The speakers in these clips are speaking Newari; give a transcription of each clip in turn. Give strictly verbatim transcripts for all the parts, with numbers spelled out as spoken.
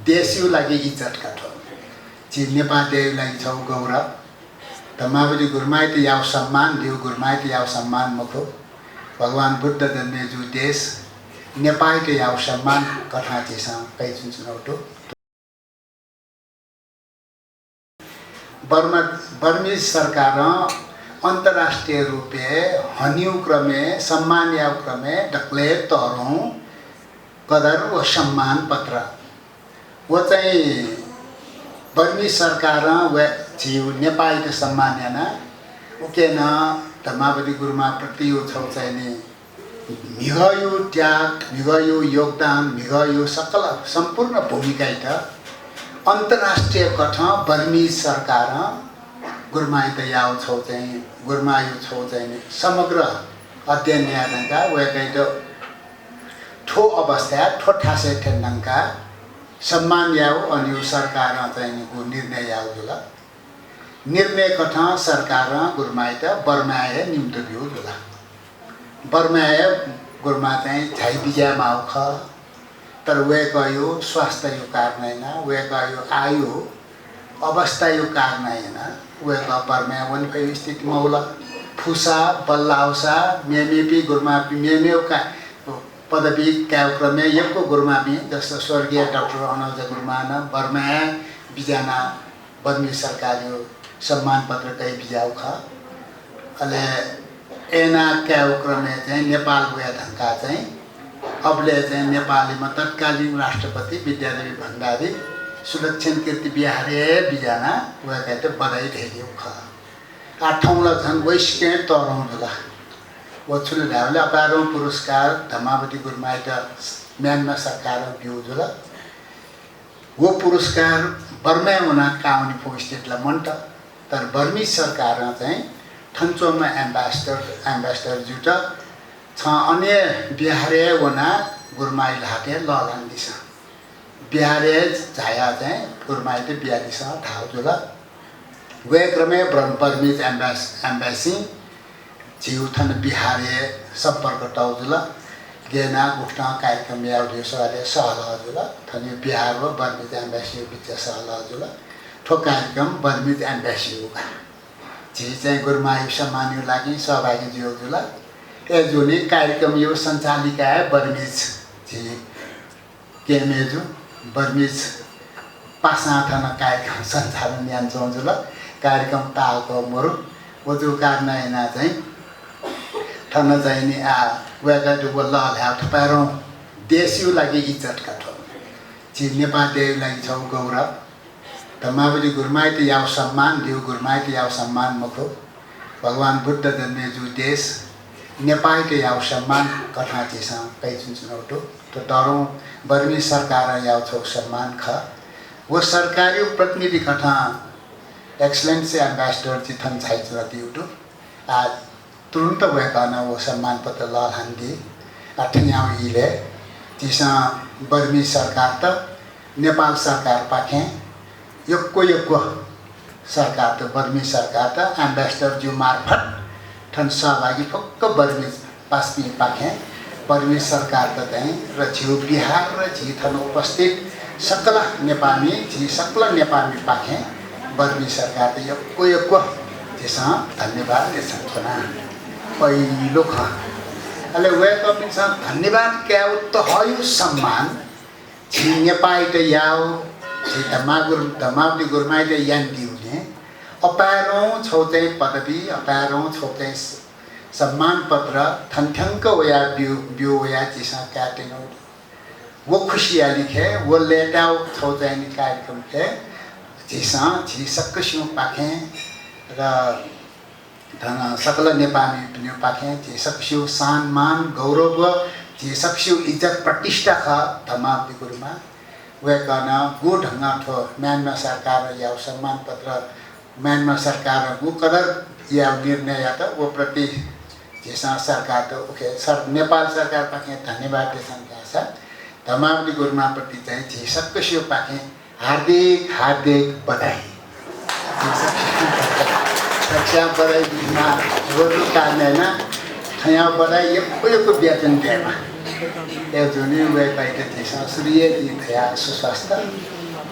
देशयु लागि इज्जत का थ्व। झी नेपाः देयु लागि छगू गौरव। धम्मावती गुरुमाइत याउ सम्मान, दिउ गुरुमाइत याउ सम्मान मखु। भगवान बुद्ध जन्मे जु देश नेपाइत याउ सम्मान कथं झीसं कइ च्वनागु दु। बर्मा, बर्मिज सरकारं अन्तर्राष्ट्रिय रूपे हन्यु क्रमे, सम्मान याउ क्रमे दकले तःधंगु कदर व सम्मान पत्र। व चाहिँ बर्मी सरकारं व झीउ नेपाइत सम्मान याना, उके नं धम्मावती गुरुमा प्रति व छौ चाहिँ नि म्हिगःयु त्याग, म्हिगःयु योगदान, म्हिगःयु सकल सम्पूर्ण भूमिकाइत अन्तर्राष्ट्रिय कथं बर्मी सरकारं गुरुमाइत याउ छौ चाहिँ, गुरुमायु छौ चाहिँ नि समग्र अध्ययन यायेधंका वय्कःइत थ्व अवस्थाय्, थ्व थासय् थ्यनेधंका सम्मान याउ अनिउ सरकारं चाहिँ नि गु निर्णय याउ जुल। निर्णय कथं सरकारं गुरुमाइत बर्माय् हे निम्त ब्यू जुल। बर्माय् गुरुमा चाहिँ झाइ बिज्याये माउ खः। तर वय्कःयु स्वास्थ्ययु कारणं याना, वय्कःयु आयु अवस्थायु कारणं याना वय्कः बर्माय् वने फयु स्थिति महुल। फुसा, बल्लाउसा, मेमेपिं गुरुमापिं, मेमेउ का-, पदवी कार्यक्रमय् यक्व गुरुमापिं, जस्तो स्वर्गीय डाक्टर अनौजा गुरुमां नं बर्माय् बिज्याना बर्मी सरकारयु सम्मान पत्र कइ बिज्याउ खः। अले अय्ना कार्यक्रमय् चाहिँ नेपाल वये धंका चाहिँ अबले चाहिँ नेपालीमा तत्कालीन राष्ट्रपति विद्यादेवी भण्डारी सुलक्षण कीर्ति विहारय् बिज्याना वय्कःइत बधाई धयादिउ खः। आ थौं ला झन वय्कः तःधं जुल। व छु ले धायेबलय् अपारं पुरस्कार धम्मावती गुरुमाइत म्यानमार सरकारं ब्यू जुल। व पुरस्कार बर्माय् वना काःवने फु स्थिति ला मन्त। तर बर्मी सरकारं चाहिँ थन च्वंम्ह ambassador, ambassador जुत छं अन्य बिहारय् वना गुरुमाइ ल्हातय् लःल्हान दिसँ। बिहारय् झाया चाहिँ गुरुमाइत बियादिसँ धाउ जुल। वय् क्रमय् ब्र-, बर्मिज एम्बास-, एम्बासीं झीउ थन बिहारय् सम्पर्क तउ जुल। गेना गुप्तं कार्यक्रम याउ धइउ सवालय् सहलह जुल। थनिउ बिहार व बर्मिज एम्बासीउ बिचा सहलह जुल। थ्व कार्यक्रम बर्मिज एम्बासीउ का। झी चाहिँ गुरुमायु सम्मानयु लागि सहभागी जुउ जुल। ए जुनि कार्यक्रमयु सञ्चालिकाय् बर्मिज झी केमेजु बर्मिज पासां थन कार्यक्रम सञ्चालन यानाच्वं जुल। कार्यक्रम ताःक मरु। व जु कारणं याना चाहिँ थन चाहिँ नि आ वय्कःयु व लःल्हायु थपाय्रं देशयु लागि इज्जत का थ्व। झी नेपाः देयु लागि छगू गौरव। धम्मावती गुरुमाइत याउ सम्मान, दिउ गुरुमाइत याउ सम्मान मखु। भगवान बुद्ध जन्मे जु देश नेपाइत याउ सम्मान कथं झीसं कइ च्वनागु दु। थ्व तःधं बर्मी सरकारं याउ छौ सम्मान खः। व सरकारयु प्रतिनिधि कथं Excellency Ambassador जि थन झाइ च्वनादिउ दु। आ तुरुन्त वय्कलं व सम्मान पत्र लःल्हान दी। आ थन्याउ इलय् झीसं बर्मी सरकारत, नेपाल सरकारपाखें यक्व यक्व सरकारत, बर्मी सरकारत ambassador जु मार्फत थन सहभागी फुक्क बर्मी पासापिंपाखें बर्मी सरकारत चाहिँ र झीउ बिहार र झी थन उपस्थित सकल नेपामी, झी सकल नेपामीपाखें बर्मी सरकारत यक्व यक्व झीसं धन्यवाद देछानाच्वना। पहिलो खँ। अले वय्कःपिन्सं धन्यवाद कायेउ तःधंगु सम्मान झी नेपाइत याउ, झी धम्मागुरु, धम्मावती गुरुमाइत यानादिउलिं अपाय्रं छौ चाहिँ पदवी, अपाय्रं छौ चाहिँ स-, सम्मान पत्र थन थ्यंक वया ब्यू, ब्यू वया झीसं कायेत्यनागु दु। व खुसिया लिखे, व लय्तायु छौ चाहिँ नि कार्यक्रम खे, झीसं, झी सक्कसियुपाखें र थन सकल नेपामीपिनिपाखें झी सक्कसियु सान मान, गौरव, झी सक्कसियु इज्जत प्रतिष्ठा खः धम्मावती गुरुमा। वय्कलं गु ढंगं थ्व म्यानमार सरकारं याउ सम्मान पत्र, म्यानमार सरकारं गु कदर याउ निर्णय यात, व प्रति झीसं सरकारत, उखे सर-, नेपाल सरकारपाखें धन्यवाद देछानागु खः। धम्मावती गुरुमा प्रति चाहिँ झी सक्कसियुपाखें हार्दिक, हार्दिक बधाई। सक्कसियां बधाई बिमा, व जु कारणं याना थ्वयां बधाई यक्व यक्व बियाच्वने दयेमा। अय्‌जूगुलिं वय्‌कःयात झीसं सुरुइ धया सुस्वास्थ्य,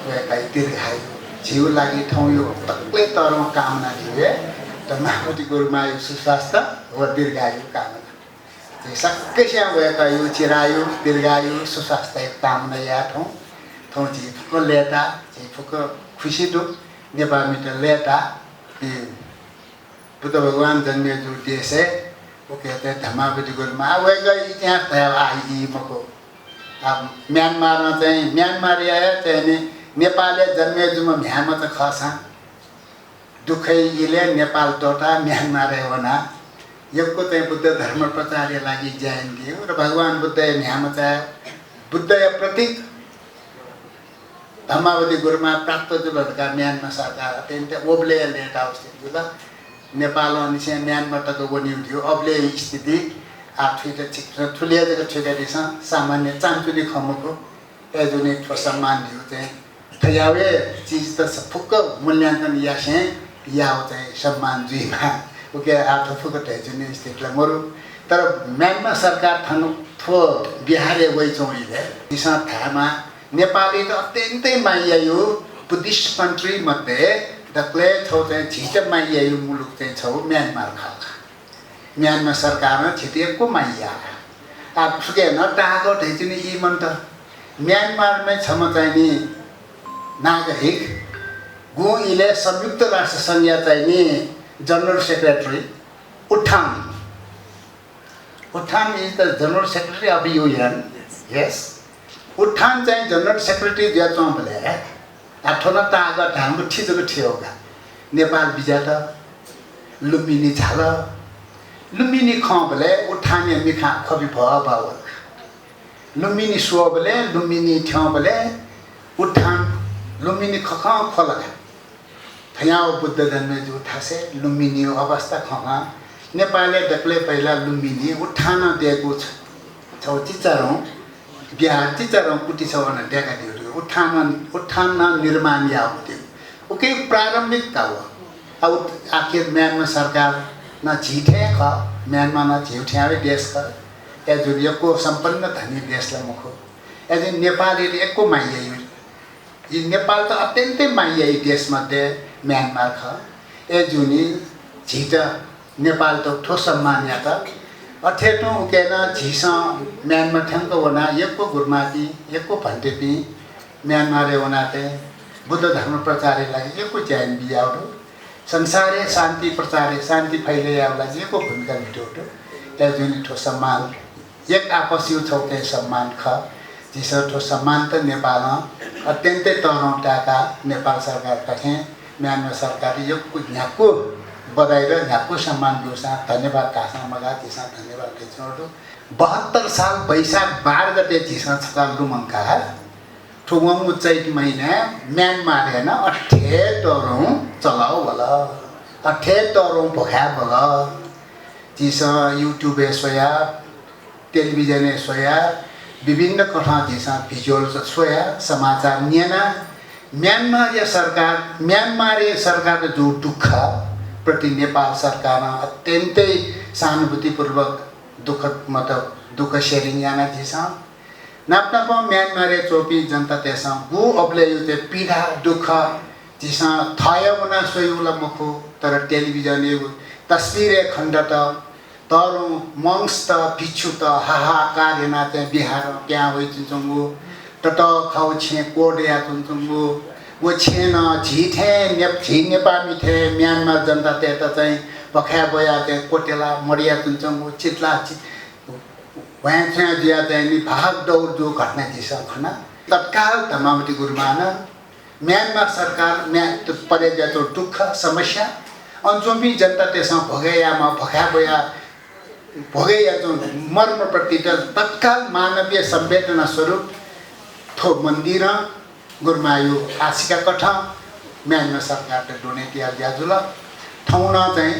वय्‌कःया दीर्घायु। झीगु लागि थौंया दकलय् तःधंगु कामना धइगु हे धर्मावती गुरुमांया सुस्वास्थ्य व दीर्घायु कामना। झी सकसियां वय्‌कःया चिरायु, दीर्घायु, सुस्वास्थ्यया कामना याये थौं। थौं झी फुक्क लय्‌ताः, झी फुक्क खुसी दु। नेपाःमित लय्‌ताः। बुद्ध भगवान जन्मे जूगु देशय् उकियात धर्मावती गुरुमां। आ, वय्‌कःया इतिहास धयाः आ, ई मखु। आ, म्यानमारं चाहिँ, म्यानमारया चाहिँ नि नेपालय् जन्मे जूम्ह म्ह्याय्‌मचा खःसां दुःखया इलय् नेपाल त्वःताः म्यानमारय् वनाः यक्व चाहिँ बुद्ध धर्म प्रचारया लागि ज्या यानादीगु र भगवान बुद्धया म्ह्याय्‌मचा, बुद्धया प्रतीक धर्मावती गुरुमां प्राप्त जुल धकाः म्यानमार सरकार अत्यन्त अबलय् लय्‌ताः अवस्थित जुल। नेपालंनिसें म्यानमार तक वनीगु धइगु अबलय् स्थिति आः थुइत छिक-, थुलि जक थुइकादिसँ, सामान्य चानचुने खँ मखु। अय्‌जूगुलिं थ्व सम्मान धइगु चाहिँ थज्याःगु हे चिजत फुक्क मूल्यांकन यासें याःगु चाहिँ सम्मान जुइमाः। उकिं आः थ्व फुक्क धयाच्वनेगु स्थिति ला मरु। तर म्यानमार सरकार थन थ्व बिहारय् वइच्वंगु इलय् झीसं धायेमाः नेपालयात अत्यन्तै माया याइगु Buddhist country मध्ये दकलय् छगू चाहिँ झीत माया याइगु मुलुक चाहिँ छगू म्यानमार खः। म्यानमार सरकारं झीत यक्व माया याः। आः थुकिं नं ताःहाकः धयाच्वने ई मन्त। म्यानमारम्ह छम्ह चाहिँ नि नागरिक गुगु इलय् संयुक्त राष्ट्र संघया चाहिँ नि general secretary U Thant, U Thant is the general secretary of U N. Yes. U Thant चाहिँ general secretary जुयाच्वंबलय्, आ, थ्व नं ताःहाकः धाःगु थी जक थी हो का। नेपाल बिज्यात, लुम्बिनी झाल। लुम्बिनी खंबलय् U Thant-या मिखां ख्वबि भः भः वल। लुम्बिनी स्वःबलय्, लुम्बिनी थ्यंबलय् U Thant लुम्बिनी खखं ख्वल का। थज्याःगु बुद्ध जन्मे जूगु थासय् लुम्बिनीया अवस्था खंखं नेपालय् दकलय् पहिला लुम्बिनी U Thant-नं दय्‌कूगु छ-, छगू चिचाधंगु बिहार, चिचाधंगु कुटी छगू अन दय्‌कादीगु दु। U Thant-नं, U Thant-नं निर्माण याःगु दु। उकिं प्रारम्भिक का व। आ, उ-, आखिर म्यानमार सरकार नं झी थें हे खः, म्यानमार नं झीगु थें हे देश खः। अय्‌जूगुलिं यक्व सम्पन्न धनी देश ला मखु। अय्‌जूगुलिं नेपालयात यक्व माया याइगु। यी नेपालत अत्यन्तै माया याइगु देश मध्ये म्यानमार खः। अय्‌जूगुलिं झीत नेपालत थ्व सम्मान यात। अथे तुं उकी नं झीसं म्यानमार थ्यंक वनाः यक्व गुरुमांपिं, यक्व भन्तेपिं म्यानमारय् वनाः चाहिँ बुद्ध धर्म प्रचारया लागि यक्व ज्या यानाबिज्याःगु दु। संसारय् शान्ति प्रचारय्, शान्ति फैले यायेगु लागि यक्व भूमिका म्हितेगु दु। अय्‌जूगुलिं थ्व सम्मान एक आपसया छगू चाहिँ सम्मान खः। झीसं थ्व सम्मानत नेपालं अत्यन्तै तःधंगु ताय्‌काः नेपाल सरकारपाखें म्यानमार सरकारयात यक्व न्ह्याक्व बधाई र न्ह्याक्व सम्मान ब्यूसां धन्यवाद धाःसां मगाः, झीसं धन्यवाद धयाच्वनागु दु। बहत्तर साल वैशाख बाह्र गते झीसं छकः लुमंकाः थ्व वंगु चैत महिनाय् म्यानमारय् नं अथे तःधंगु चलः वल, अथे तःधंगु भ्वखाय् ब्वल। झीसं YouTube-य् स्वयाः, टेलिभिजनय् स्वयाः, विभिन्न कथं झीसं visual स्वयाः, समाचार न्यनाः, म्यानमारया सरकार, म्यानमारया सरकारत जूगु दुःख प्रति नेपाल सरकारं अत्यन्तै सहानुभूतिपूर्वक दुःख, मतलब, दुःख sharing याना झीसं। नाप नापं म्यानमारय् च्वंपिं जनतातय्‌सं गु अबलय्‌या चाहिँ पीडा, दुःख झीसं थःत वनाः स्वयागु ला मखु, तर टेलिभिजनया तस्बिरय् खनेदत। तःधंगु monks-त, भिक्षुत हाहाकार यानाः चाहिँ बिहारं पिहां वइच्वंच्वंगु, ततःखागु छेँ क्वदयाच्वंच्वंगु, व छेँय् नं झी थें ने-, झी नेपाःमि थें म्यानमार जनतातय्‌त चाहिँ भ्वखाय् ब्वयाः चाहिँ क्वत्यालाः मदयाच्वंच्वंगु, चित्ला चि-, ह्वाँय् च्वाँय् जुयाः चाहिँ नि भागदौड जूगु घटना झीसं खना। तत्काल धर्मावती गुरुमांनं म्यानमार सरकार म्या-, परे जुयाच्वंगु दुःख, समस्या, अन च्वंपिं जनतातय्‌सं भोगे याःम्ह, भ्वखाय् ब्वयाः भोगे याःच्वंगु मर्मप्रति तत्काल मानवीय संवेदना स्वरूप थ्व मन्दिरं गुरुमांया आशिका कथं म्यानमार सरकारत donate यायेगु ज्या जुल। थौं नं चाहिँ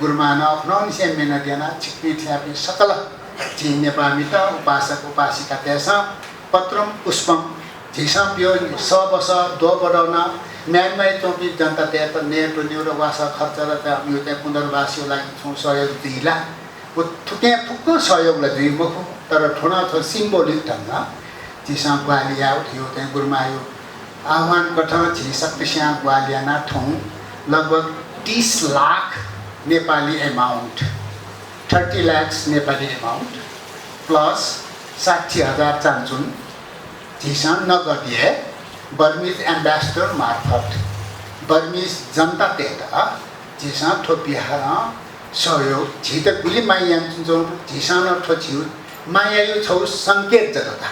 गुरुमांनं अखनंनिसें मेहनत यानाः छिकपिं थज्याःपिं सकल झी नेपाःमित उपासक उपासिकातय्‌सं पत्रं पुष्पं झीसं ब्यू, सः बसः द्वः बदः नं म्यानमारय् च्वंपिं जनतातय्‌त नयेत्वनेगु र वासः खर्च र चाहिँ अमिगु चाहिँ पुनर्वासया लागि छुं सहयोग जुइ ला? व थुकिं फुक्कं सहयोग ला जुइ मखु। तर थ्व नं थ्व symbolic ढंगं झीसं ग्वाहालि यायेगु थें गुरुमांया आह्वान कथं झी सकसियां ग्वाहालि यानाः थौं लगभग तीस लाख Nepali amount, thirty lakhs Nepali amount plus साठी हजार चानचुन झीसं नगद हे Burmese ambassador मार्फत Burmese जनतातय्त झीसं थ्व बिहारं सहयोग, झीत गुलि माया यानाच्वंगु, झीसं नं थ्व झीगु मायाया छगू संकेत जक का।